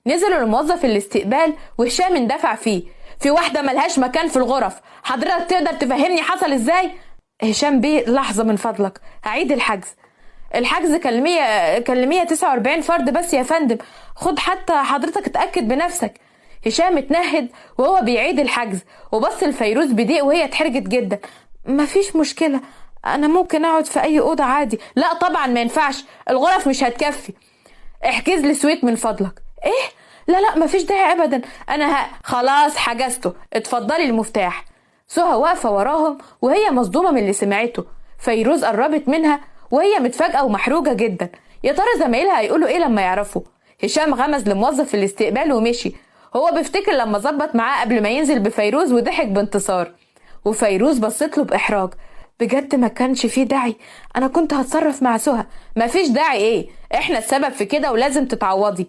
نزلوا لموظف الاستقبال وهشام اندفع فيه. في واحدة ملهاش مكان في الغرف، حضرتك تقدر تفهمني حصل ازاي؟ هشام بيه لحظة من فضلك، هعيد الحجز. الحجز كان 149 فرد بس يا فندم، خد حتى حضرتك اتأكد بنفسك. هشام اتنهد وهو بيعيد الحجز وبص لفيروز بضيق وهي اتحرجت جدا. مفيش مشكلة، انا ممكن اقعد في اي اوضة عادي. لا طبعا ما ينفعش، الغرف مش هتكفي، احجز لي suite من فضلك. ايه؟ لا لا مفيش داعي ابدا، انا خلاص حجزته، اتفضلي المفتاح. سهى واقفة وراهم وهي مصدومة من اللي سمعته. فيروز قربت منها وهي متفاجئة ومحروجة جدا، يا ترى زمايلها هيقولوا ايه لما يعرفوا؟ هشام غمز لموظف الاستقبال ومشي. هو بيفتكر لما ظبط معاه قبل ما ينزل بفيروز وضحك بانتصار. وفيروز بصت له بإحراج، بجد ما كانش فيه داعي، انا كنت هتصرف مع سهى. مفيش داعي ايه، احنا السبب في كده ولازم تتعوضي.